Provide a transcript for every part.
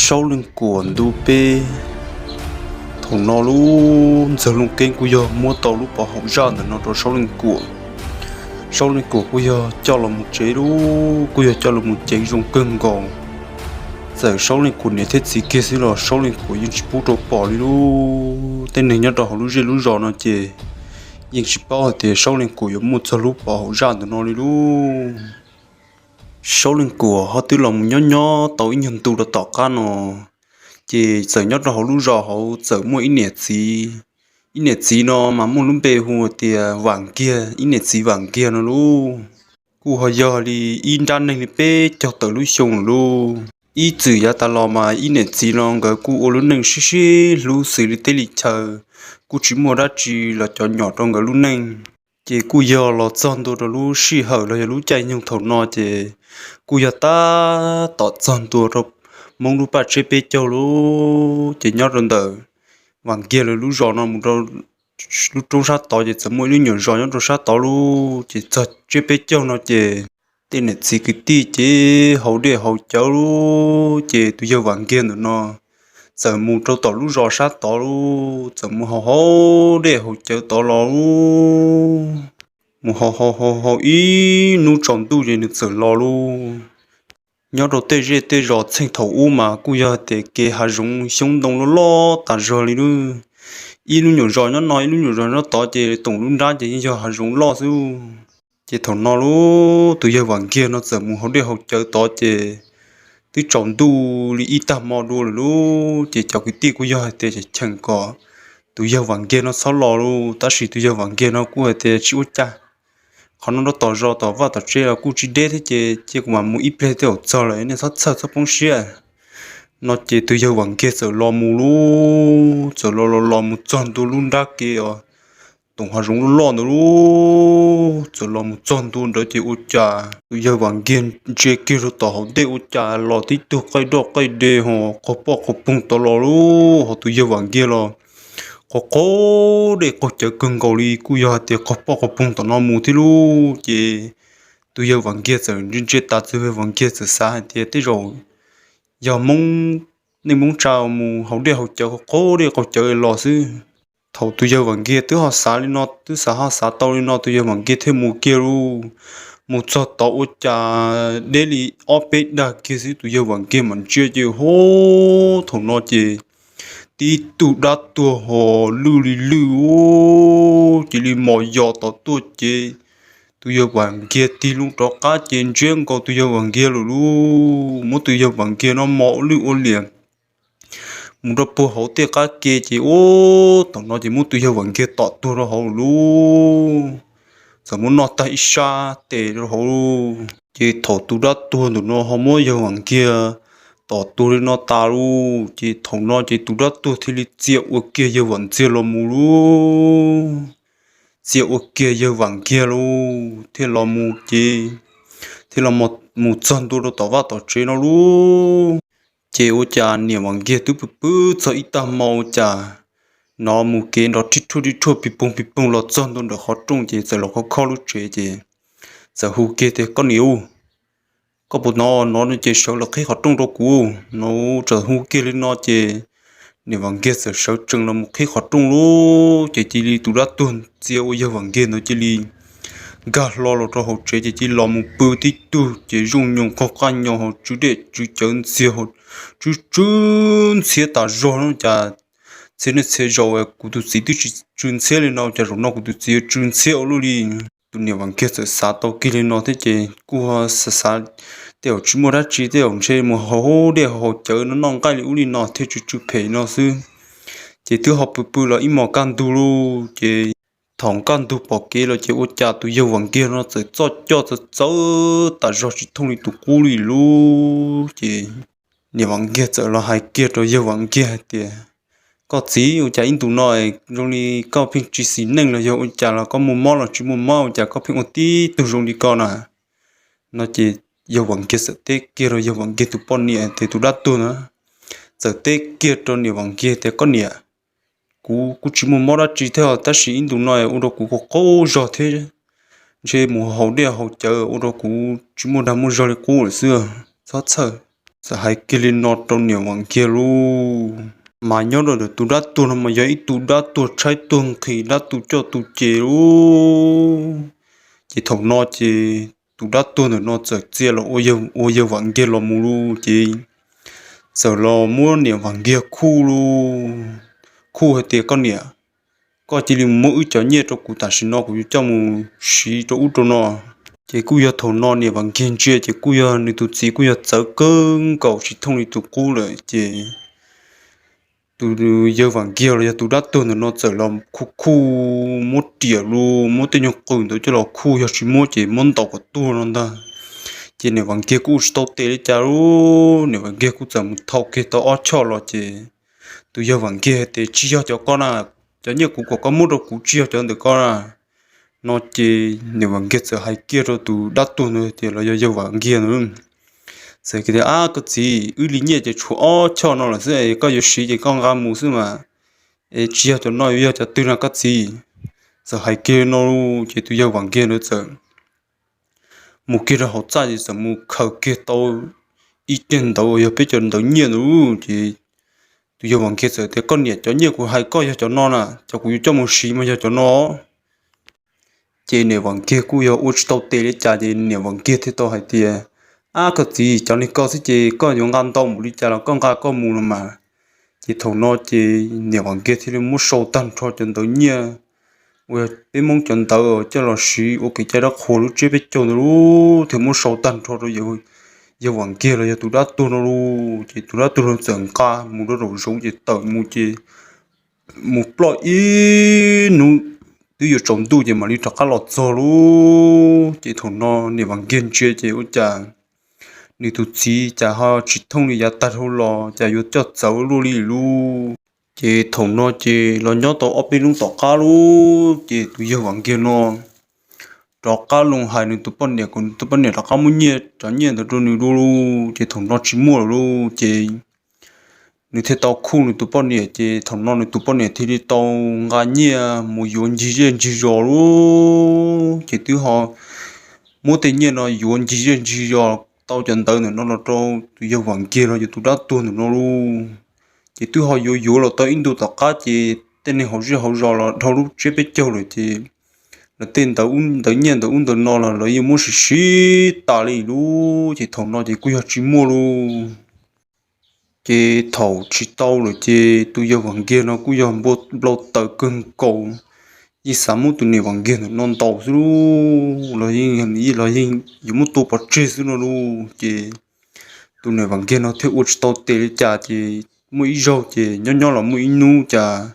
Saub Leej Kuam ntu peb. Thaum no lub Ntxawg Looj Keeb kuj yog muab tau lub pov haum zaj ntawm no rau Saub Leej Kuam. Saub Leej Kuam kuj yog coj los mus tsev lub, kuj yog coj los mus ceev zoo kawg nkaus. Txawm Saub Leej Kuam niam thiab txiv kiag xwb los Saub Leej Kuam yeej tsis pub rau pom li lub. Tej neeg nyob rau hauv lub zej lub zos no ces yeej tsis paub hais tias Saub Leej Kuam yuav muaj txog lub pov haum zaj ntawm no li lub. Saub Leej Kuam ho twb los mus nyob nyob tau ib nyuag ntu rau tom qab no, ces txawm nyob rau hauv lub zos hauv txawm muaj ib niam txiv. Ib niam txiv no mas muaj lub npe hu tias Vam Kiag, ib niam txiv Vam Kiag no lub. Kuj ho yog li ib nrab neeg li peb caug tawm lub xyoo lawm lub. Ib txwm yav tas los mas ib niam txiv no nkawd kuj ua lub neej sib sib hlub xws li teb li chaw, kuj tsis muaj dab tsi los cov nyom rau nkawd lub neej. Ces kuj yog los txog ntua rau lub sij hawm los yog lub caij nyoog thaum no ces kuj yog tab tom txog ntua rau Hmoob lub paj tsiab peb caug lub. Ces nyob rau ntawm Vam Kiag lawv lub zos no mus rau lub roob sab tod ces txawm muaj ib lub nyuam zos nyob rau sab tod lub. Ces txog tsiab peb caug no ces tej niam txiv kwv tij ces haus dej haus cawv lub, ces tus yawg Vam Kiag ntawm no txawm mus rau tom lub zos sab tod lub, txawm mus haus haus dej haus cawv tod los lub. Mus haus haus haus haus ib hnub tsaus ntuj ces nws txawm los lub. Nyob rau tej zej tej zos txheej thaum ub mas kuj yog tias kev hav zoov xyoob ntoo loj loj tas zog li lub. Ib lub nyuam zos nyob no ib lub nyuam zos nyob tod ces toom lub nrab ces yeej yog hav zoov loj xwb. Ces thaum no lub tus yawg Vam Kiag no txawm mus haus dej haus cawv tod ces twb tsaus ntuj li ib tag hmo dua lawm lub. Ces cov kwv tij kuj yog hais tias cheem kom tus yawg Vam Kiag no txhob los lub, tab sis tus yawg Vam Kiag no kuj hais tias tsis ua cas, qhov no rau tom zos tom vaj tom tsev los kuj tsis deb thiab ces cia kuv mam mus ib pliag tej zaum txog lawm nej txhob txhawj txhob poob siab no. Ces tus yawg Vam Kiag txawm los mus lub, txawm los los los mus txog ntua lub nrab kev os, toom hav zoov loj loj ntawd lub. Txawm los mus txog ntua ntawd ces ua cas tus yawg Vam Kiag ntsia kiag rau tom hauv ntej ua cas los tib tug qaij doj qaij de ho qaug poj qaug poog tod los lub. Ho tus yawg Vam Kiag los qaug qaug dej qaug cawv kawg nkaus li, kuj yog hais tias qaug poj qaug poog tom no mus thiab lub. Ces tus yawg Vam Kiag txawm ntsia ntsia tas tus yawg Vam Kiag txawm xav hais tias tej zaum yog Hmoob, neej Hmoob tsa mus haus dej haus cawv qaug dej qaug cawv los xwb. Thaum tus yawg Vam Kiag twb ho xav li no, twb xav ho xav tau li no tus yawg Vam Kiag thiaj mus kiag lub, mus txog tod ua cas deb li ob peb dag kiag xwb tus yawg Vam Kiag mam ntsia ces hub, thaum no ces tib tug dab tuag ho lwj li lwj ub, cia li mos yos tom tuaj ces tus yawg Vam Kiag tig loo rov qab ces ntsiab nkaus tus yawg Vam Kiag lawm lub. Muab tus yawg Vam Kiag no mos ua lwj ua liam mus rau puag hauv tej qab ke ces ub, thaum no ces muab tus yawg Vam Kiag tom tuag rau hauv lub, txawm muab noj tag ib sab tes rau hauv lub. Ces thaum tus dab tuag ntawm no ho muab yawg Vam Kiag tom tuag li no tas lub, ces thaum no ces tus dab tuag thiaj li txia ua kiag yawg Vam Kiag los mus lub. Txia ua kiag yawg Vam Kiag lub thiaj los mus ces thiaj los mus txog ntua rau tom vaj tom tsev no lub. Ces ua cas niam Vam Kiag twb pw pw txog ib tag hmo ua cas hnov mus kev nrov rhib rhuaj rhib rhuaj pig poog pig poog los txog ntua ntawm qhov rooj ces txawm los khob khob lub tsev ces txawm hu kiag tias, Koj niam u, koj puas hnov no? Ces sawv los qhib qhov rooj rau kuv no. Txawm hu kiag li no ces niam Vam Kiag txawm sawv tsees los mus qhib qhov rooj lub, ces cia li tus dab tuag txia ua yawg Vam Kiag ntawd cia li nkag hlo los rau hauv tsev ces cia li los mus pw tib tug ces zooj nyoos qaug qaj nyo ho tsw dej tsw cawv ntxiag ho tsw tsw ntxhiab tas zog no cas txhia niaj txhia zaus kuv tus txiv twb tsis tsw ntxhiab li no cas zaum no kuv tus txiv yuav tsw ntxhiab ua luaj li. Tus niam Vam Kiag txawm xav tau kiag li no thiab ces kuj xav xav tej zaum tsis muaj dab tsi, tej zaum ntshe mus haus dej haus cawv no noj nqaij li ub li no thiaj tsw tsw phem no xwb. Ces twb ho pw pw los ib hmos kaj ntug lub ces thaum kaj ntug pom kev los ces ua cas tus yawg Vam Kiag no txawm txoj coj txawv txawv tas zog tsis thooj li tus qub li lub. Ces niam Vam Kiag txawm los hais kiag rau yawg Vam Kiag hais tias, Koj txiv, ua cas ib ntus no zoo li koj pheej tsis xis neej los yog ua cas los koj muaj mob los tsis muaj mob ua cas koj pheej ua tib tug zoo li ko na? No ces yawg Vam Kiag txawm teb kiag rau yawg Vam Kiag tus poj niam tias tus dab tuag na, txawm teb kiag rau niam Vam Kiag tias, Koj niam, kuv kuj tsis muaj mob dab tsi thiab tab sis ib ntus no ua rau kuv qaug qaug zog thiab ntshe mus haus dej haus cawv ua rau kuv tsis muaj dag muaj zog li qub lawm xwb. Txhob txhawj. txawm hais kiag li no rau niam Vam Nkiag lauj. Mas nyob rau ntawm tus dab tuag no mas yog ib tug dab tuag tshaib tuag nqhis, dab tuag coj tuag ces lauj. Ces thaum no ces tus dab tuag ntawm no txawm txia los ua yawg Vam Nkiag los mus lauj. Ces txawm los muab niam Vam Nkiag khuj lauj, khuj hais tias, Koj niam, koj cia li muab wb cov nyiaj rau kuv tam sim no, kuv yuav coj mus siv rau ub rau no. Ces kuj yog thaum no niam Vam Nkiag ntsia ces kuj yog nws tus txiv kuj yog txawv kawg nkaus tsis thooj li tus qub lawm. Ces tus yawg Vam Nkiag los yog tus dab tuag ntawm no txawm los khuj khuj, muab riam lauj, muab tej nyuag qws ntawd coj los khuj, yog tsis muab ces muab ntaus kom tuag no ntag. Ces niam Vam Nkiag kuj ua tsis tau tes li cas lauj, niam Vam Nkiag kuj txawm mus thau kiag tau ob choj los ces tus yawg Vam Nkiag tias, Tsis yog cov ko na, cov nyiaj kuv kom koj muab rau kuv tsis yog cov ntawm ko na. No ces niam Vam Nkiag txawm hais kiag rau tus dab tuag ntawd tias, los yog yawg Vam Nkiag ntawd, txawm tias, Ab koj txiv, wb li nyiaj ces tshuav ob choj no lawm xwb, koj yuav siv ces koj nqa mus xwb mas, es tsis yog cov no yuav yog cov twg na koj txiv? Txawm hais kiag no ces tus yawg Vam Nkiag ntawd txawm mus kiag rau hauv txaj ces txawm mus khaws kiag tau ib ceg ntawv uas yog peb cov ntawv nyiaj ntawd lauj. Ces tus yawg Vam Nkiag txawm tias, Koj niam, cov nyiaj kuv hais koj yog cov no na, cov kuv yuav coj mus siv mas yog cov no. Ces niam Vam Nkiag kuj yog ua tsis tau tes li cas ces niam Vam Nkiag thiaj tau hais tias, Ab koj txiv, cov li ko xwb ces koj yuav nqa ntau npaum li cas los koj nqa koj mus los mas. Ces thaum no ces niam Vam Nkiag thiaj li muab sau tag nrho cov ntawv nyiaj uas peb Hmoob cov ntawv coj los siv ua kev cai dab qhuas lub tsiab peb caug ntawd lauj, thiaj muab sau tag nrho rau yawg Vam Nkiag los yog tus dab tuag no lauj. Ces tus dab tuag no txawm nqa mus rau nraum zoov ces tawm mus ces mus ploj ib hnub twb yuav tsaus ntuj ces mam li rov qab los txog lauj. Ces thaum no niam Vam Nkiag ntsia ces ua cas nws tus txiv cas ho tsis thooj li yav tag dhau los, cas yuav coj txawv luaj li lauj. Ces thaum no ces los nyob tau ob peb hnub tom qab lauj, ces tus yawg Vam Nkiag no rov qab los hais nws tus poj niam kom nws tus poj niam rov qab muab nyiaj, cov nyiaj ntawd rau nws dua lauj. Ces thaum no tsis muaj lawm lauj, ces nws thiaj tau khuj nws tus poj niam. Ces thaum no nws tus poj niam thiaj li tau nqa nyiaj mus yuav ncig zej ncig zos lauj. Ces twb ho muab tej nyiaj no yuav ncig zej ncig zos tau cov ntawv ntawm no los rau tus yawg Vam Nkiag los yog tus dab tuag ntawm no lauj. Ces twb ho yuav yuav los tau ib ntu tom qab ces tej neeg hauv zej hauv zos los dhau lub tsiab peb caug lawm ces lawv tej ntawv nyiaj ntawv ub ntawv no los lawv yeej muab siv siv tas li lauj. Ces thaum no ces kuj yog tsis muaj lauj. Ces thaum tsis tau lawm ces tus yawg Vam Nkiag no kuj yog npau taws kawg nkaus, yeej xav muab tus niam Vam Nkiag ntawm no ntaus xwb lauj, los yeej yuav muab tua pov tseg xwb no lauj. Ces tus niam Vam Nkiag no thiaj ua tsis tau tes li cas ces muaj ib zaug ces nyob nyob los muaj ib hnub cas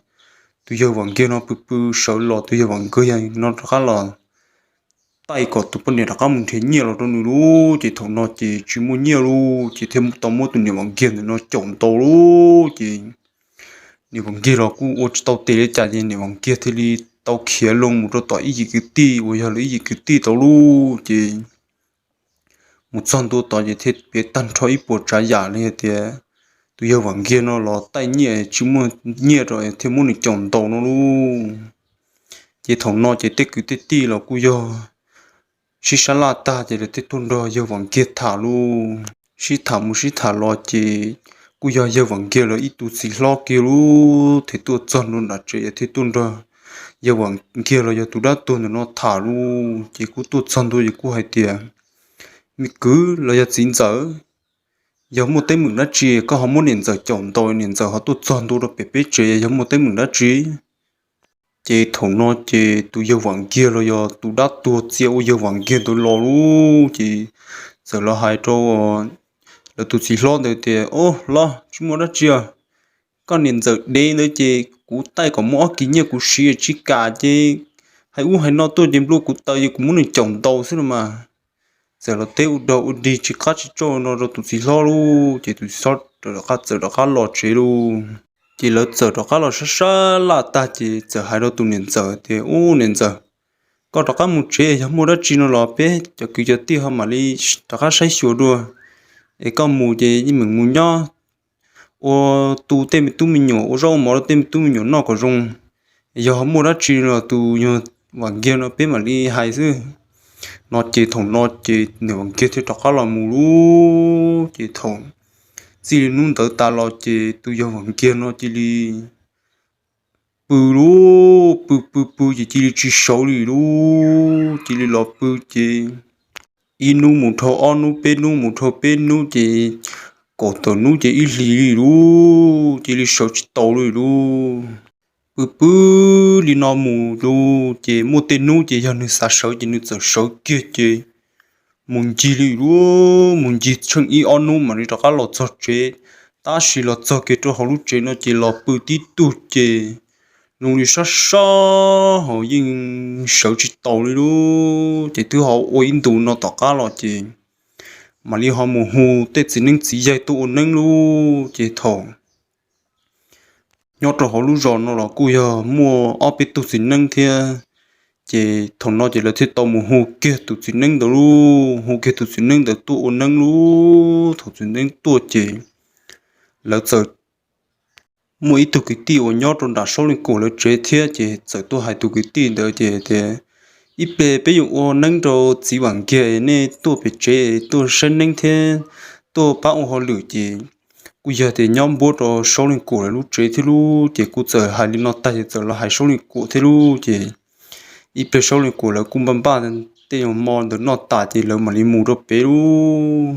tus yawg Vam Nkiag no pw pw sawv los tus yawg Vam Nkiag no rov qab los taij kom tus poj niam rov qab mus nrhiav nyiaj los rau nws lauj. Ces thaum no ces tsis muaj nyiaj lauj, ces thiaj tau muab tus niam Vam Nkiag ntawm no caum ntaus lauj. Ces niam Vam Nkiag los kuj ua tsis tau tes li cas ces niam Vam Nkiag thiaj li tau khiav loo mus rau tom ib yim kwv tij uas yog lawv ib yim kwv tij tod lauj. Ces mus txog ntua tod ces thiaj piav tag nrho ib puas tsav yam li hais tias tus yawg Vam Nkiag no los taij nyiaj tsis muaj nyiaj rau thiaj muab nws caum ntaus no lauj. Ces thaum no ces tej kwv tej tij los kuj yog sib sab laj tag ces lawv thiaj tuaj nrog yawg Vam Nkiag tham lauj. Sib tham mus sib tham los ces kuj yog yawg Vam Nkiag lawv ib tug txiv hlob kiag lauj, thiaj tuaj txog ntua nram tsev thiaj tuaj nrog yawg Vam Nkiag los yog tus dab tuag ntawm no tham lauj. Ces kuj tuaj txog ntua ces kuj hais tias, Me kwv los yog txiv ntxawm, yog muaj teeb meem dab tsi koj ho muab niam ntxawm caum ntaus, niam ntxawm ho tuaj txog ntua rau pem peb tsev, yog muaj teeb meem dab tsi? Ces thaum no ces tus yawg Vam Nkiag los yog tus dab tuag txia ua yawg Vam Nkiag ntawd los lauj. Ces txawm los hais rau lawv tus txiv hlob ntawd tias, Au hlob, tsis muaj dab tsi os. Koj niam ntxawm dev ntawd ces kuv taij kom muaj ob kis nyiaj kuv siv tsis kam ces hais ub hais no tuaj ces nplua kuv taws ces kuv muab nws caum ntaus xwb no mas. Txawm los teb ua dog ua dig tsis qab tsis tsoj no rau tus txiv hlob lauj, ces tus txiv hlob rov qab txawm rov qab los tsev lauj. Ces lawv txawm rov qab los sab sab laj tag ces txawm hais rau tus niam ntxawm tias, Ub niam ntxawm, koj rov qab mus tsev, yog muaj dab tsi no los peb cov kwv cov tij ho mam li rov qab saib xyuas dua. Es koj mus ces yeej meem mus nyob ua tu tej me tub me nyuam, ua zaub ua mov rau tej me tub me nyuam noj kom zoo. Yog ho muaj dab tsi los tus yawg Vam Nkiag no peb mam li hais xwb. No ces thaum no ces niam Vam Nkiag thiaj rov qab los mus lauj. Ces thaum Txij li hnub ntawd tas los ces tus yawg Vam Nkiag no cia li pw lub pw pw pw ces cia li tsis sawv li lub, cia li los pw ces ib hnub mus dhau ob hnub, peb hnub mus dhau peb hnub ces kaum tawm hnub ces ib hlis li lub, cia li sawv tsis tau li lub. Pw pw li no mus lub ces muaj tej hnub ces yog nws xav sawv ces nws txawm sawv kiag ces mus ncig li lub, mus ncig tsheej ib ob hnub mam li rov qab los txog tsev. Tab sis los txog kiag rau hauv lub tsev no ces los pw tib tug ces zoo li sab sab ho yeej sawv tsis taus li lub, ces twb ho ua ib ntus no tom qab los ces mam li ho mus hu tej txiv neeb txiv yaig tuaj ua neeb lub. Ces thaum nyob rau hauv lub zos no los kuj yog muaj ob peb tug txiv neeb thiab. Ces thaum no ces lawv thiaj tau mus hu kiag tus txiv neeb ntawd lub, hu kiag tus txiv neeb ntawd tuaj ua neeb lub. Thaum txiv neeb tuaj ces lawv txawm muaj ib tug kwv tij uas nyob rau nram Saub Leej Kuam lawv tsev thiab, ces txawm tuaj hais tus kwv tij ntawd ces tias, ib pliag peb yuav ua neeb rau txiv Vam Nkiag, nej tuaj pem tsev tuaj saib neeb thiab tuaj pab ua hauj lwm. Ces kuj yog tias nyob npuab rau Saub Leej Kuam lawv lub tsev thiab lub, ces kuv txawm hais li no tag ces txawm los hais Saub Leej Kuam thiab lub. Ces ib pliag Saub Leej Kuam lawv kuj npaj npaj tej hmo ntawm noj tas ces lawv mam li mus rau pem lub.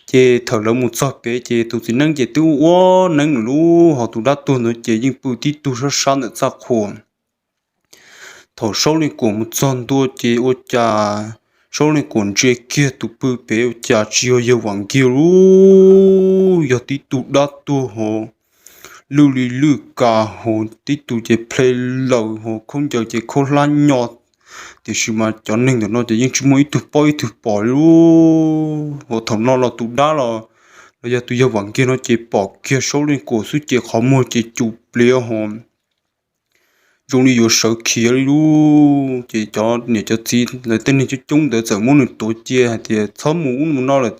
Ces thaum lawv mus txog pem ces tus txiv neeb ces twb ua neeb lawm lub, ho tus dab tuag ntawd ces yeej pw tib tug sab sab ntawm txaj qhua. Thaum Saub Leej Kuam mus txog ntua ces ua cas Saub Leej Kuam ntsia kiag tus pw pem ua cas tsis yog yawg Vam Nkiag lub, yog tib tug dab tuag ho lwj li lwj kas ho, tib tug ces ple laws ho khaub ncaws ces khaub hlab nyo. Tiam sis mas cov neeg ntawm no ces yeej tsis muaj ib tug paub ib tug pom li lub. Ho thaum no los tus dab los, los yog tus yawg Vam Nkiag no ces pom kiag Saub Leej Kuam xwb ces qhov muag ces cum pliav ho zoo li yuav sawv khiav li lub. Ces cov niam cov txiv lawv tej neeg coob coob ntawd txawm muab nws tuav cia hais tias, txhob mus ub mus no lawm,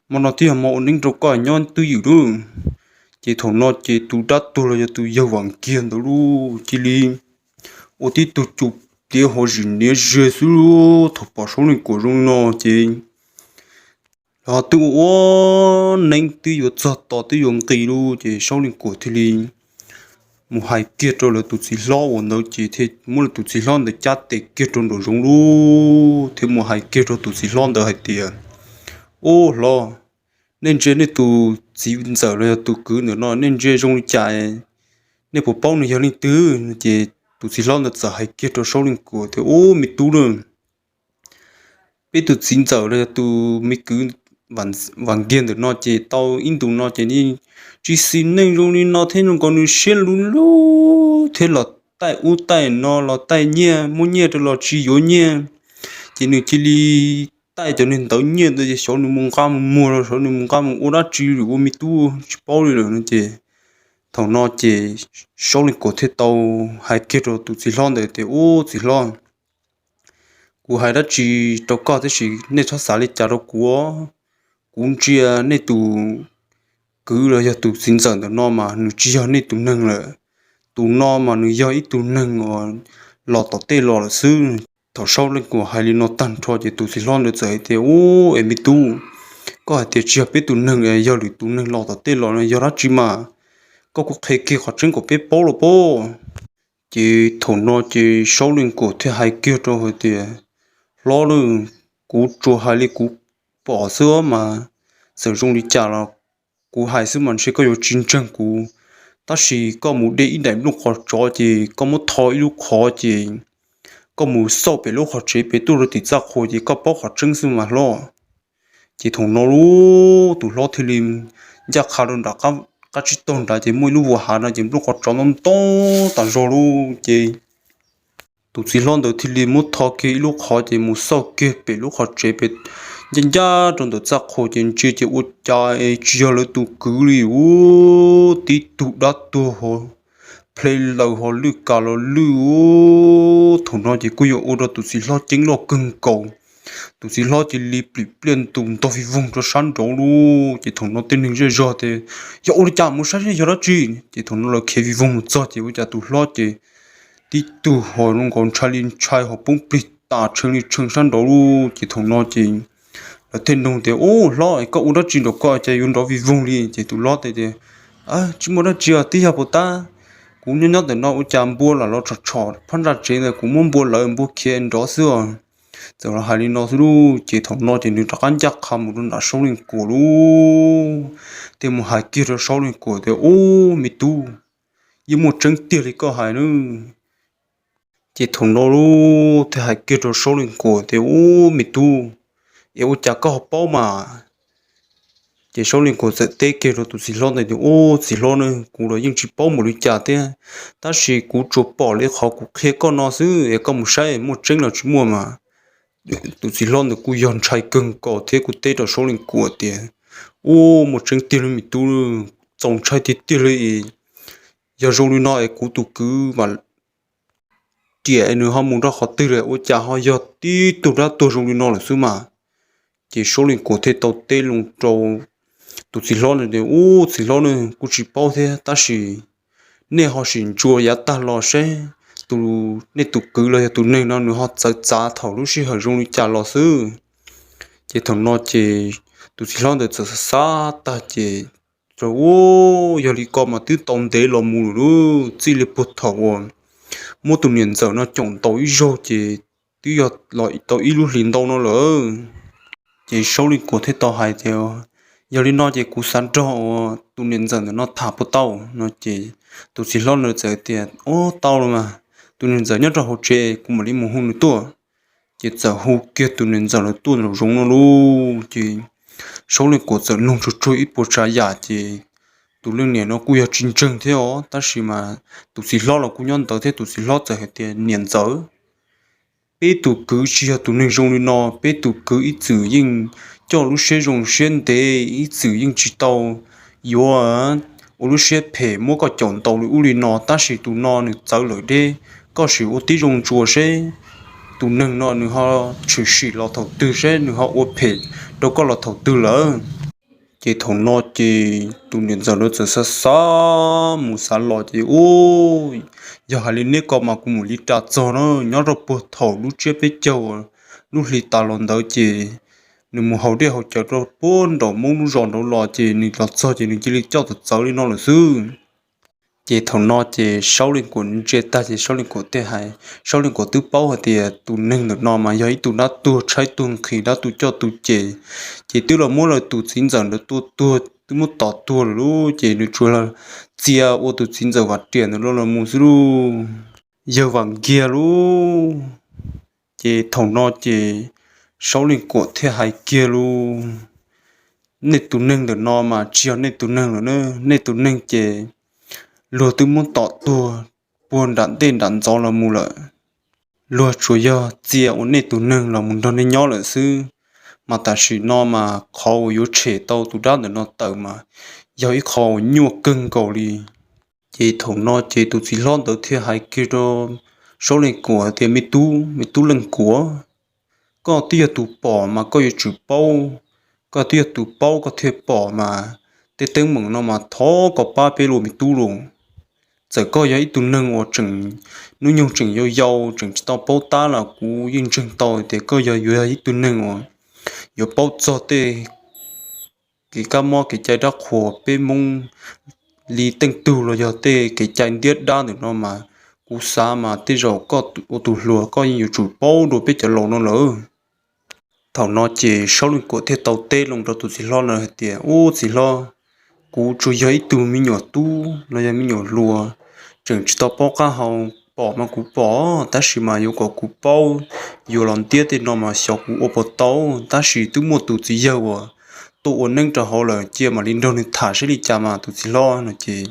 hmo no twb yog hmo ua neeb rau koj, nyob twj ywm lub. Ces thaum no ces tus dab tuag los yog tus yawg Vam Nkiag ntawd lub cia li ua tib tug cum pliav ho zim niav ze xwb lub. Thaum pom Saub Leej Kuam zoo li no ces lawv twb ua ua neeb twb yuav txog tos twb yuav nqis lub, ces Saub Leej Kuam thiaj li mus hais kiag rau lawv tus txiv hlob uas ntawd ces thiaj muab lawv tus txiv hlob ntawd cab tes kiag rau nraum zoov lub, thiab mus hais kiag rau tus txiv hlob ntawd hais tias, ub hlob, nej ntsia nej tus txiv ntxawm los yog tus kwv ntawm no nej ntsia zoo li cas, nej puas paub nws yog leej twg? Ces tus txiv hlob ntawd txawm hais kiag rau Saub Leej Kuam tias, ub me tub na, peb tus txiv ntxawm los yog tus me kwv Vam Nkiag ntawm no ces tau ib ntus no ces nws tsis xis neej zoo li no thiab, zoo nkaus nws siab luv luv thiab, los taij ub taij no los taij nyiaj, muab nyiaj rau los tsis yuav nyiaj, ces nws cia li taij cov neeg ntawd nyiaj ntawd ces xyov nws mus nqa mus muag los xyov nws mus nqa mus ua dab tsi lawm ua me tub tsis paub li lawm no ces thaum no ces Saub Leej Kuam thiaj tau hais kiag rau tus txiv hlob ntawd tias, ub txiv hlob, kuv hais dab tsi rau koj tab sis nej txhob xav li cas rau kuv. Kuv ntsia nej tus kwv los yog tus txiv ntxawm ntawm no mas nws tsis yog nej tus neeg lawm. Tus no mas nws yog ib tug neeg uas los tom tej los lawm xwb. Thaum Saub Leej Kuam hais li no tag nrho ces tus txiv hlob ntawd txawm hais tias, ub es me tub, koj hais tias tsis yog peb tus neeg, yog lwm tus neeg los tom tej los no yog dab tsi mas? Koj kuj qhia kiag qhov tseeb kom peb paub los pob. Ces thaum no ces Saub Leej Kuam thiaj hais kiag rau hais tias, hlob lauj, kuv tsuas hais li kuv pom xwb mas, txawm zoo li cas los kuv hais xwb mas ntshe koj yuav tsis ntseeg kuv. Tab sis koj mus de ib daim nplooj qhov tsov ces koj muab tho ib lub qhov ces koj mus xauj pem lub qhov tsev pem tuaj rau tim txaj qhua ces koj paub qhov tseeb xwb mas hlob. Ces thaum no lub tus hlob thiaj li ncaj qha rau nram qab tsib taug nrad ces muaj ib lub vuas hav no ces nplooj qhov tsov ntoo ntoo tas zog lub ces tus txiv hlob ntawd thiaj li muab tho kiag ib lub qhov ces mus xauj kiag pem lub qhov tsev pem ncaj ncaj rau ntawm txaj qhua ces ntsia ces ua cas tsis yog lawv tus kwv li ub, tib tug dab tuag ho ple laws ho lwj kas los lwj ub. Thaum no ces kuj yuav ua rau tus txiv hlob ceeb loj kawg nkaus. Tus txiv hlob cia li plim pliaj ntus ntog vij voog rau sab nraud lub ces thaum no tej neeg zej zog tias, yog ua li cas mus saib seb yog dab tsi. Ces thaum no lawv khiav vij voog mus txog ces ua cas tus hlob ces tib tug ho zoo nkaus ntshai li ntshai ho poob plig tas tshee li tshee sab nraud lub ces thaum no ces Thiaj nug tias, Ub, hlob, koj ua dab tsi nraum ko cas yuav nrov vij voog li? Ces tus hlob teb tias, Tsis muaj dab tsi os, twb yog puas tab, kuv nyob nyob ntawm no ua cas npua lam los tshom tshom phab ntsa tsev ntawd, kuv muab npua lawv, npua khiav nrov xwb os. Txawm los hais li no xwb lauj, ces thaum no ces nws rov qab ncaj qha mus rau nram Saub Leej Kuam lauj, thiaj mus hais kiag rau Saub Leej Kuam tias, Ub, me tub, yeej muaj tseeb tiag li koj hais na. Ces thaum no lauj, thiaj hais kiag rau Saub Leej Kuam tias, Ub, me tub, es ua cas koj ho paub mas? Ces Saub Leej Kuam txawm teb kiag rau tus txiv hlob ntawd tias, Ub, txiv hlob na, kuv los yeej tsis paub npaum li cas thiab, tab sis kuv tsuas pom li qhov kuv qhia koj no xwb, es koj mus saib muaj tseeb los tsis muaj mas. Tus txiv hlob ntawd kuj yog ntshai kawg nkaus thiab kuj teb rau Saub Leej Kuam tias, Ub, muaj tseeb tiag li me tub, txaus ntshai tiag tiag li. Yog zoo li no es kuv tus kwv mas riam nws ho mus rau qhov twg lawm, ua cas ho yog tib tug dab tuag zoo li no lawm xwb mas. Ces Saub Leej Kuam thiaj tau teb loo rau tus txiv hlob ntawd tias, Ub, txiv hlob na, kuj tsis paub thiab, tab sis nej ho sim ntsuas yav tag los seb tus, nej tus kwv los yog tus neeg no nws ho txawv txav thaum lub sij hawm zoo li cas los xwb. Ces thaum no ces tus txiv hlob ntawd txawm xav xav tag ces, Ub, yog li ko mas twb tau ntev los mus lawm, txij li puag thaum uas muab tus niam ntxawm no caum ntaus ib zaug ces twb yog los tau ib lub hlis ntau no lawm. Ces Saub Leej Kuam thiaj tau hais tias, Yog li no ces kuv xav nrog tus niam ntxawm ntawm no tham puas tau? No ces tus txiv hlob ntawd txawm tias, Ub, tau los mas, tus niam ntxawm nyob rau hauv tsev, kuv mam li mus hu nws tuaj. Ces txawm hu kiag tus niam ntxawm lawv tuaj nraum zoov no lauj. Ces Saub Leej Kuam txawm nug tsuag tsuag ib puas tsav yam ces tus leej niam no kuj yog tsis ntseeg thiab os, tab sis mas tus txiv hlob los kuj nyob ntawd thiab, tus txiv hlob txawm hais tias, Niam ntxawm, peb tus kwv tsis yog tus neeg zoo li no, peb tus kwv ib txwm yeej coj lub siab zoo siab ntev, ib txwm yeej tsis tau yuav ua lub siab phem muab koj caum ntaus li ub li no, tab sis tus no nws txawv lawm deb, koj sim ua tib zoo ntsuas seb tus neeg no nws ho tshwm sim los thaum twg, seb nws ho ua phem rau koj los thaum twg lawm. Ces thaum no ces tus niam ntxawm lawv txawm xav xav mus xav los ces, Ub, yog hais li neb ko mas kuv mam li ras txog na, nyob rau puag thaum lub tsiab peb caug lub hli tas los ntawd ces nws mus haus dej haus cawv rau puag nraum Hmoob lub zos nraud los ces nws los txog ces nws cia li coj txawv txawv li no lawm xwb. Ces thaum no ces Saub Leej Kuam ntsia tag ces Saub Leej Kuam thiaj hais, Saub Leej Kuam twb paub hais tias tus neeg ntawm no mas yog ib tug dab tuag tshaib tuag nqhis dab tuag coj tuag cem, ces twb los muab lawv tus txiv ntxawm ntawd tua tuag, twb muab tom tuag lawm lauj, ces nws tsuas txia ua tus txiv ntxawm Vam Riam ntawd los mus xwb lauj. Yawg Vam Nkiag lauj. Ces thaum no ces Saub Leej Kuam thiaj hais kiag lauj, Nej tus neeg ntawm no mas tsis yog nej tus neeg lawm na, nej tus neeg ces luag twb muab tom tuag puag nram ntej nram ntxov los mus lawm. Luag tsuas yog txia ua nej tus neeg los mus nrog nej nyob lawm xwb, mas tam sim no mas qhov uas yuav tshem tau tus dab ntawm no tawm mas yog ib qho uas nyuaj kawg nkaus li. Ces thaum no ces tus txiv hlob ntawd thiaj hais kiag rau Saub Leej Kuam tias, Me tub, me tub Leej Kuam, koj twb yog tus pom mas koj yuav tsum paub, koj twb yog tus paub koj thiaj pom mas tej teeb meem no mas thov koj pab peb los me tub los. Txawm koj yog ib tug neeg uas tseem hnub nyoog tseem yau yau tseem tsis tau paub tab los kuv yeej ntseeg tau tias koj yog yuav yog ib tug neeg uas yuav paub txog tej kev kab mob kev cai dab qhuas peb Hmoob li teej tug los yog tej kev cai ntiab dab ntawm no mas kuv xav mas tej zaum koj ua tus hluas koj yeej yuav tsum paub dua peb cov laus no lawm. Thaum no ces Saub Leej Kuam thiaj tau teb loo rau tus txiv hlob no hais tias, Ub txiv hlob, kuv tsuas yog ib tug me nyuam tub los yog me nyuam hluas, tseem tsis tau paub qab hau, pom mas kuv pom, tab sis mas yuav kom kuv paub yuav los ntiab tej no mas xyov kuv ua puas tau, tab sis twb muaj tus txiv yawg uas tuaj ua neeb rau hauv lawm, cia mam li nrog nws tham saib li cas mas tus txiv hlob no ces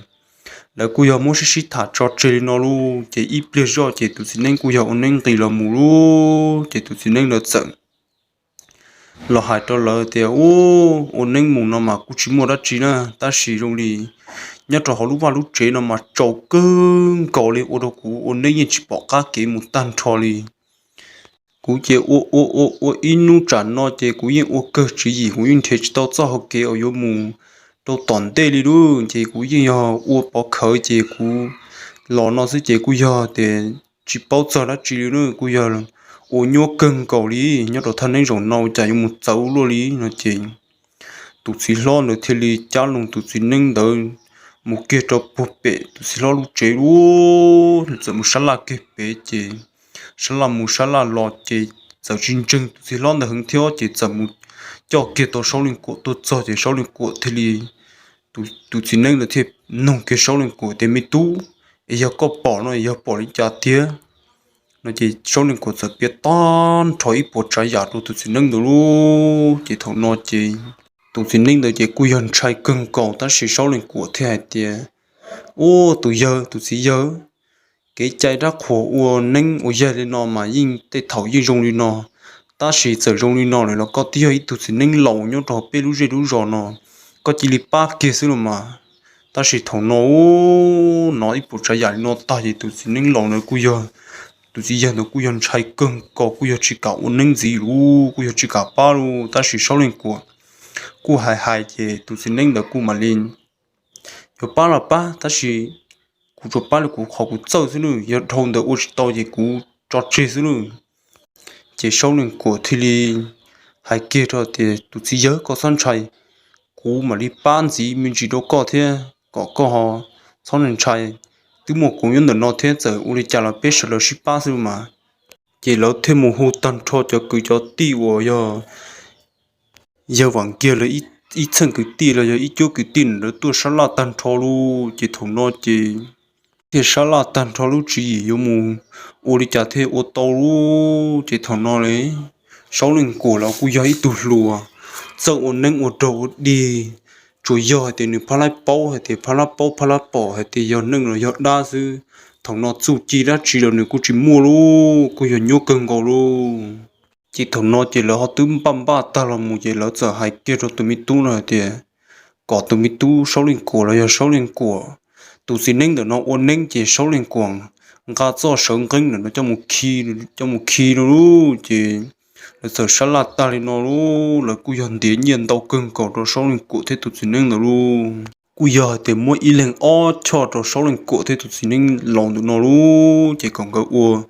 lawv kuj yog muab sib sib tham tso tseg li no lauj. Ces ib pliag zoj ces tus txiv neeb kuj yog ua neeb nqis los mus lauj. Ces tus txiv neeb ntawd txawm los hais rau lawv tias, Ub, ua neeb mus no mas kuj tsis muaj dab tsi na, tab sis zoo li nyob rau hauv lub vaj lub tsev no mas tsaus kawg nkaus li ua rau kuv ua neeb yeej tsis pom qab kev mus tag nrho li. Kuv ces ua ua ua ua ib hnub tsam no ces kuv yeej ua kawg tswv yim, kuv yeej nrhiav tsis tau txoj hau kev uas yuav mus rau tom ntej li lauj. Ces kuv yeej yog ua pov khawv ces kuv los no xwb ces kuj yog tias tsis paub txog dab tsi li na, kuj yog ua nyuaj kawg nkaus li, nyob rau thaj neeb zaum no ua cas yuav mus txawv luaj li no ces tus txiv hlob ntawd thiaj li cab loo tus txiv neeb ntawd mus kiag rau puag pem tus txiv hlob lub tsev lub, txawm mus sab laj kiag pem ces sab laj mus sab laj los ces txawm tsis ntseeg tus txiv hlob ntawd heev thiab ces txawm mus coj kiag tau Saub Leej Kuam tuaj txog ces Saub Leej Kuam thiaj li, tus txiv neeb ntawd thiaj nug kiag Saub Leej Kuam tias, Me tub, es yog koj pom no yog pom li cas tiag? No ces Saub Leej Kuam txawm piav tag nrho ib puas tsav yam rau tus txiv neeb ntawd lub. Ces thaum no ces tus txiv neeb ntawd ces kuj yog ntshai kawg nkaus tab sis Saub Leej Kuam thiaj hais tias, Ub, tus yawg, tus txiv yawg, kev cai dab qhuas ua neeb ua yaig li no mas yeej tej thaum yeej zoo li no, tab sis txawm zoo li no lawm los koj twb yog ib tug txiv neeb laus nyob rau peb lub zej lub zos no, koj cia li pab kiag xwb los mas. Tab sis thaum no ub, hnov ib puas tsav yam li no tag ces tus txiv neeb laus ntawd kuj yog, tus txiv yawg ntawd kuj yog ntshai kawg nkaus kuj yog tsis kam ua neeb ntxiv lub, kuj yog tsis kam pab lub. Tab sis Saub Leej Kuam kuj hais hais ces tus txiv neeb ntawd kuj mam li, Yuav pab los pab, tab sis kuv tsuas pab li kuv qhov kuv txawj xwb nawb, yog dhau ntawd ua tsis tau ces kuv tso tseg xwb nawb. Ces Saub Leej Kuam thiaj li hais kiag rau tias, Tus txiv yawg, koj txhob ntshai, kuv mam li pab ntxiv me ntsis rau koj thiab kom koj ho txhob ntshai. Twb muaj kuv nyob ntawm no thiab, txawm ua li cas los peb sawv daws sib pab xwb mas. Ces lawv thiaj mus hu tag nrho cov kwv cov tij uas yog yawg Vam Kiag lawv ib txheej kwv tij los yog ib cuab kwv tij ntawd tuaj sab laj tag nrho lub. Ces thaum no ces thiaj sab laj tag nrho lub tswv yim yuav mus ua li cas thiaj ua tau lub. Ces thaum no li Saub Leej Kuam los kuj yog ib tug hluas txawj ua neeb ua dog ua dig, tsuas yog hais tias nws phab lab paub hais tias phab lab paub phab lab pom hais tias yog neeg los yog dab xwb. Thaum no txuj ci dab tsi los nws kuj tsis muaj lub, kuj yog nyuaj kawg nkaus lub. Ces thaum no ces lawv ho twb npaj npaj tag los mus ces lawv txawm hais kiag rau tus me tub no hais tias kom tus me tub Saub Leej Kuam los yog Saub Leej Kuam, tus txiv neeb ntawm no ua neeb ces Saub Leej Kuam nqa txoj sawv nqeeb ntawm no coj mus khi, coj mus khi rau lub. Ces lawv txawm sab laj tag li no lub, lawv kuj yog ntiav nyiaj ntau kawg nkaus rau Saub Leej Kuam thiab tus txiv neeb ntawd lub. Kuj yog hais tias muab ib leeg ob choj rau Saub Leej Kuam thiab tus txiv neeb laus ntawm no lub, ces kom nkawd ua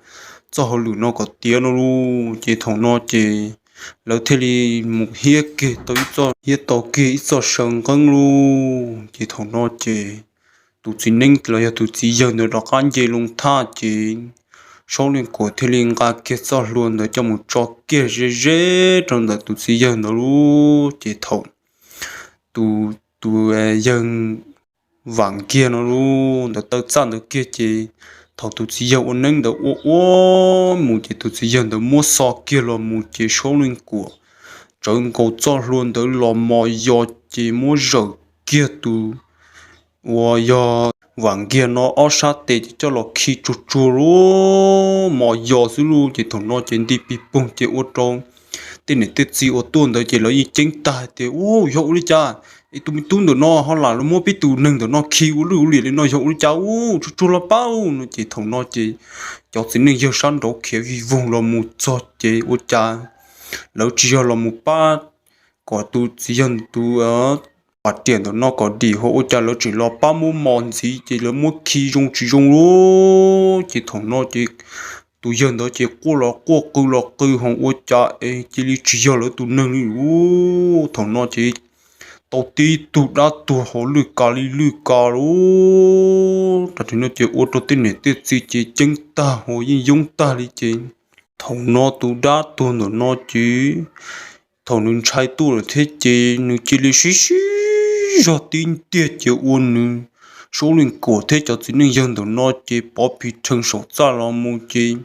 txoj hauj lwm no kom tiav no lub. Ces thaum no ces lawv thiaj li mus hiab kiag tau ib txoj, hiab tau kiag ib txoj sawv nqeeb lub. Ces thaum no ces tus txiv neeb los yog tus txiv yawg ntawd rov qab nce loo thaj ces Saub Leej Kuam thiaj li nqa kiag txoj hlua ntawd coj mus tso kiag ze ze rau ntawm tus txiv yawg ntawd lub. Ces thaum tus, tus yawg Vam Kiag no lub ntawd taw txaj ntawd kiag ces thaum tus txiv yawg ua neeb ntawd ua ua mus ces tus txiv yawg ntawd muab xo kiag los mus ces Saub Leej Kuam tsawv nkaus txoj hlua ntawd los mos yos ces muab zawm kiag tus uas yog Vam Kiag no ob sab tes ces coj los khi tsuag tsuag lub mos yos xwb lub. Ces thaum no ces nti pig poog ces ua rau tej niam tej txiv uas tuaj ntawd ces lawv yeej ceeb tag hais tias, Ub, yog ua li cas es tus me tub ntawm no ho lam los muab peb tus neeg ntawm no khi ua lwj ua liam li no, yog ua li cas? Ub, tsuag tsuag los pab ub no. Ces thaum no ces cov txiv neej yawg sab nraud khiav vij voog los mus txog ces ua cas lawv tsis yog los mus pab kom tus txiv yawg tus pas riam ntawm no kom dim, ho ua cas lawv tseem los pab muab mos ntxiv ces lawv muab khi zoo tsis zoo lub. Ces thaum no ces tus yawg ntawd ces quaj los quaj qw los qw ho ua cas es cia li tsis yog lawv tus neeg li lub. Thaum no ces tau tib tug dab tuag ho lwj ka li lwj ka lub. Tam sim no ces ua rau tej niam tej txiv ces ceeb tag ho yeej yoob tag li ces thaum no tus dab tuag ntawm no ces thaum nws ntshai tuaj lawm thiab ces nws cia li sib sib zog tib ntiag ces ua nws Saub Leej Kuam thiab cov txiv neej yawg ntawm no ces pov pig rhees saum txaj los mus ces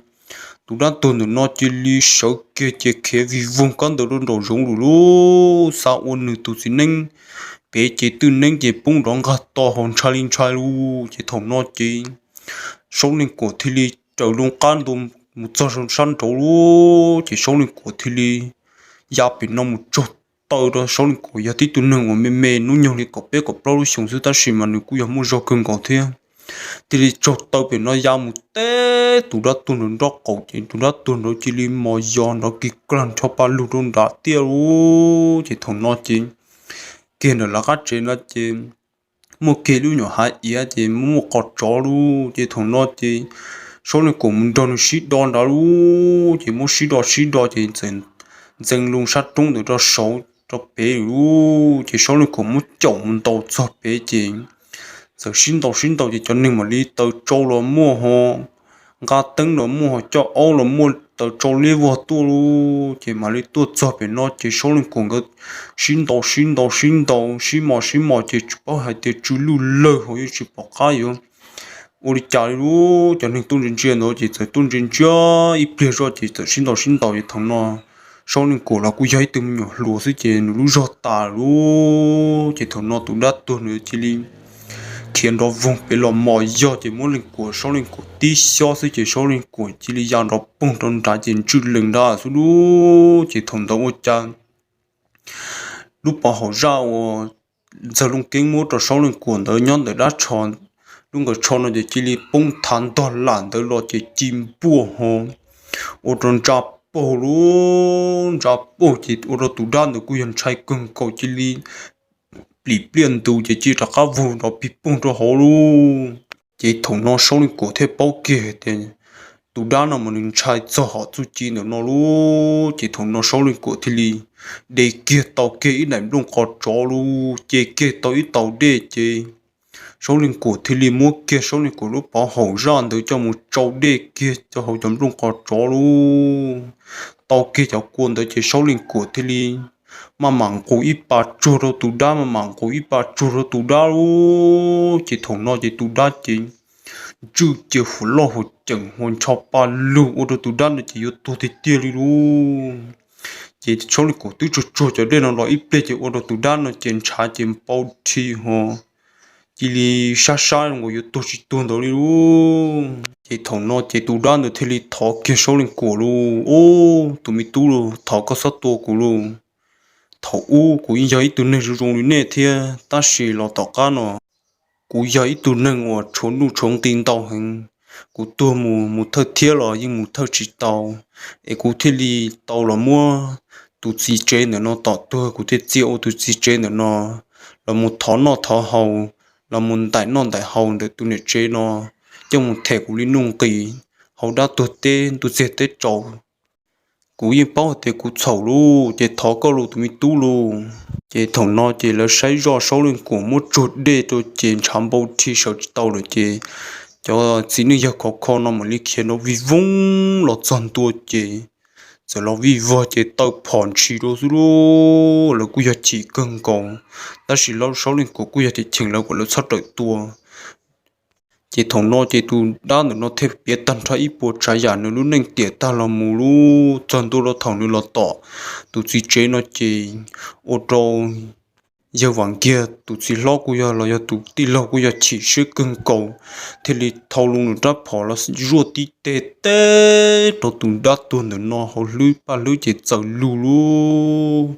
tus dab tuag ntawm no cia li sawv kiag ces khiav vij voog kab ntawd rau nraum zoov lawm lub. Xav ua nws tus txiv neeb pem ces twj neeb ces poob nrov nqag to ho ntshai li ntshai lub. Ces thaum no ces Saub Leej Kuam thiaj li raws loo qab ntua mus txog sab nraud lub. Ces Saub Leej Kuam thiaj li ya pem no mus tsaug taw rau. Saub Leej Kuam yog tib tug neeg uas me me hnub nyoog li kaum peb kaum plaub lub xyoos xwb tab sis mas nws kuj yog muaj zog kawg nkaus thiab. Thiaj li tsaug taw pem no ya mus teb tus dab tuag nraud nraub qaum ces tus dab tuag nraud cia li mos yos nrov kig klag nrho pa lug rau nram tiaj lub. Ces thaum no ces kiag ntawm lawv qab tsev no ces muaj kiag lub nyuam hav iav ces muaj qos tsov lub. Ces thaum no ces Saub Leej Kuam mus nrog nws sib do nrad lub, ces muab sib do sib do ces txawm ntxeev loo sab roob ntawd rau saud rau pem lub, ces Saub Leej Kuam muab caum mus ntaus txog pem ces txawm sib ntaus sib ntaus ces cov neeg mam li taws tsau los muaj ho, nqa teeb los muaj ho, coj aub los muaj, taws tsau liab vog tuaj lub, ces mam li tuaj txog pem no ces Saub Leej Kuam nkawd sib ntaus sib ntaus sib ntaus sib mos sib mos ces tsis paub hais tias tsw luj lawg hauv yeej tsis pom qab yuav ua li cas li lub. Cov neeg tuaj ntsia ntsia ntawd ces txawm tuaj ntsia ntsia ib pliag zoj ces txawm sib ntaus sib ntaus ces thaum no Saub Leej Kuam los kuj yog ib tug me nyuam hluas xwb ces nws lub zog tas lub, ces thaum no tus dab tuag nws cia li khiav nrov voog pem los mos yog ces muab Leej Kuam, Saub Leej Kuam tib xyob xwb ces Saub Leej Kuam cia li ya nrov poog rau nrad ces ntswj lees nrad xwb lub, ces thaum ntawd ua cas lub pov haum zaj uas Ntxawg Looj Keeb muab rau Saub Leej Kuam ntawd nyob ntawm dab tsho, lub nkawd tsho no ces cia li poob thav ntog lam ntawd los ces ci npuaj ho ua rau ntsa paug lub, ntsa paug ces ua rau tus dab ntawd kuj yog ntshai kawg nkaus cia li plim pliaj ntus ces cia li rov qab vau nrov pig poog rau hauv lub. Ces thaum no Saub Leej Kuam thiaj paub kiag tias tus dab no mas nws ntshai txog hom txuj ci ntawm no lub, ces thaum no Saub Leej Kuam thiaj li de kiag tau kiag ib daim nplooj qos tsov lub, ce kiag tau ib tau dej ces Saub Leej Kuam thiaj li muab kiag Saub Leej Kuam lub pov haum zaj ntawd coj mus tsau dej kiag cov hauv cov nplooj qos tsov lub, tau kiag cov kua ntawd ces Saub Leej Kuam thiaj li maj mam nqus ib pas tsuag rau tus dab, maj mam nqus ib pas tsuag rau tus dab lub, ces thaum no ces tus dab ces ntswj cia huam loj huam ceem hua ncho pa lug ua rau tus dab no ces yuav tuag tiag tiag li lub. Ces Saub Leej Kuam twb tsuag tsuag cov dej no los ib pliag ces ua rau tus dab no ces ntshav ces npau rhi ho cia li sab sab zoo nkaus yuav tuag tsis tuag ntawd li lub. Ces thaum no ces tus dab ntawd thiaj li thov kiag Saub Leej Kuam lub, Ub, tus me tub lub, thov koj txhob tua kuv lub. Thaum ub kuv yeej yog ib tug neeg zoo zoo li nej thiab, tab sis los tom qab no kuv yog ib tug neeg uas tshuav nuj tshuav nqi ntau heev. Kuv tuag mus mus thawj thiab los yeej mus thawj tsis tau, es kuv thiaj li tau los muab tus txiv tsev ntawm no tom tuag, kuv thiaj txia ua tus txiv tsev ntawm no los mus thov noj thov haus, los mus ntaim noj ntaim haus ntawm tus niam tsev no, coj mus them kuv li nuj nqis hauv dab tuag teb ntuj txiag teb tsaus. Kuv yeej paub hais tias kuv txhaum lub, ces thov koj lub tus me tub lub. Ces thaum no ces lawv saib zoj Saub Leej Kuam muab tsuag dej rau ces ntshav npau rhi sawv tsis tau lawm ces cov txiv neej yawg khov kho no mam li khiav nrov vij voog los txog ntua ces txawm los vij vog ces taw phom ntshis rau xwb lub. Lawv kuj yog chim kawg nkaus, tab sis Saub Leej Kuam kuj yog cheem lawv kom lawv txhob rawm tua. Ces thaum no ces tus dab ntawm no thiaj piav tag nrho ib puas tsav yam nws lub neej tiam tag los mus lub txog ntua rau thaum nws los tom tus txiv tsev no ces ua rau yawg Vam Nkiag tus txiv hlob kuj yog los yog tus tij laug kuj yog chim siab kawg nkaus, thiaj li thau loo nws rab phom los zuaj tib teg teb rau tus dab tuag ntawm no hauv hlwb paj hlwb ces txawm lug lub,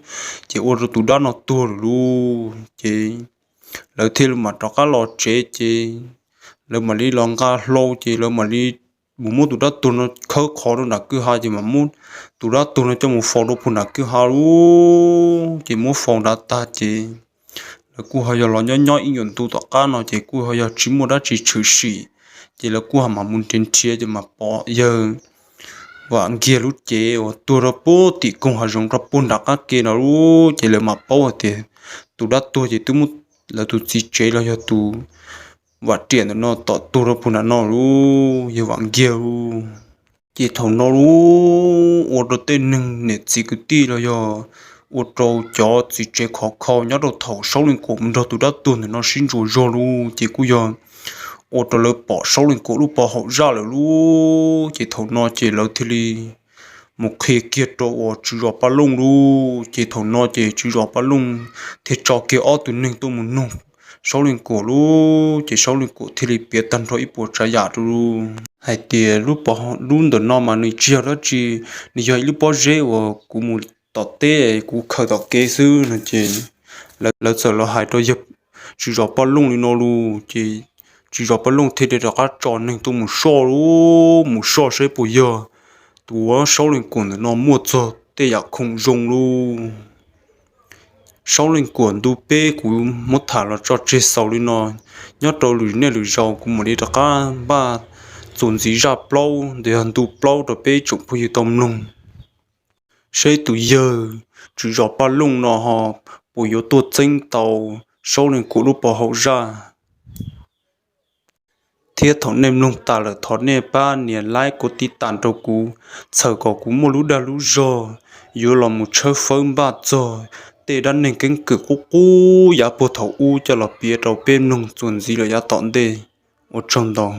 ces ua rau tus dab no tuag lawm lub ces lawv thiaj li mam rov qab los tsev ces lawv mam li los nqa hlau ces lawv mam li mus muab tus dab tuag no khawb qhov rau nram kwj ha ces mam muab tus dab tuag no coj mus faus rau puag nram kwj ha lub, ces muab faus nrad tag ces lawv kuj ho yog los nyob nyob ib nyuag ntu tom qab no ces kuj ho yog tsis muaj dab tsi tshwm sim, ces lawv kuj ho mam mus nrhiav nrhiav ces mam pom yawg Vam Nkiag lub cev uas tuag rau puag tim koog hav zoov rau puag nram qab ke no lub, ces lawv mam paub hais tias tus dab tuag ces twb muab lawv tus txiv tsev los yog tus Vam Riam ntawm no tom tuag rau puag nram no lub, yawg Vam Nkiag lub. Ces thaum no lub ua rau tej neeg niam txiv kwv tij los yog ua rau cov txiv tsev khov kho nyob rau thaum Saub Leej Kuam mus nrog tus dab tuag ntawm no sib ntsuas zog lub ces kuj yog ua rau lawv pom Saub Leej Kuam lub pov haum zaj lawm lub, ces thaum no ces lawv thiaj li mus qhia kiag rau uas tswv zos Paj Looj lub, ces thaum no ces tswv zos Paj Looj thiaj tso kiag ob tug neeg tuaj mus nug Saub Leej Kuam lub, ces Saub Leej Kuam thiaj li piav tag nrho ib puas tsav yam rau lub hais tias lub ntawm no mas nws tsis yog dab tsi, nws yog ib lub pob zeb uas kuv mus tom teb kuv khaws tom kev xwb no ces lawv txawm los hais rau yawg tswv zos Paj Looj li no lub, ces tswv zos Paj Looj thiaj li rov qab tso neeg tuaj mus soj lub, mus soj saib puas yog tus Saub Leej Kuam ntawm no muaj txog tej yam khoom zoo lub. Saub Leej Kuam ntu peb kuv muab tham los tso tseg xaus li no, nyob rau lwm niaj lwm zaus kuv mam li rov qab npaj txuas ntxiv zaj plaub ntawm yog ntu plaub rau peb tsoom phooj ywg tau mloog, saib tus yawg tswv zos Paj Looj no ho puas yuav tuaj txeeb tau Saub Leej Kuam lub pov haum zaj. Thiab thaum nej mloog tas lawm thov nej pab nias like kuv tiv tas rau kuv, txhawm kom kuv muaj lub dag lub zog yuav los mus tshawb fawb npaj txog tej dab neeg keeb kwm qub qub yav puag thaum ub coj los piav rau peb mloog txuas ntxiv lawm yav tom ntej. Ua tsaug ntau.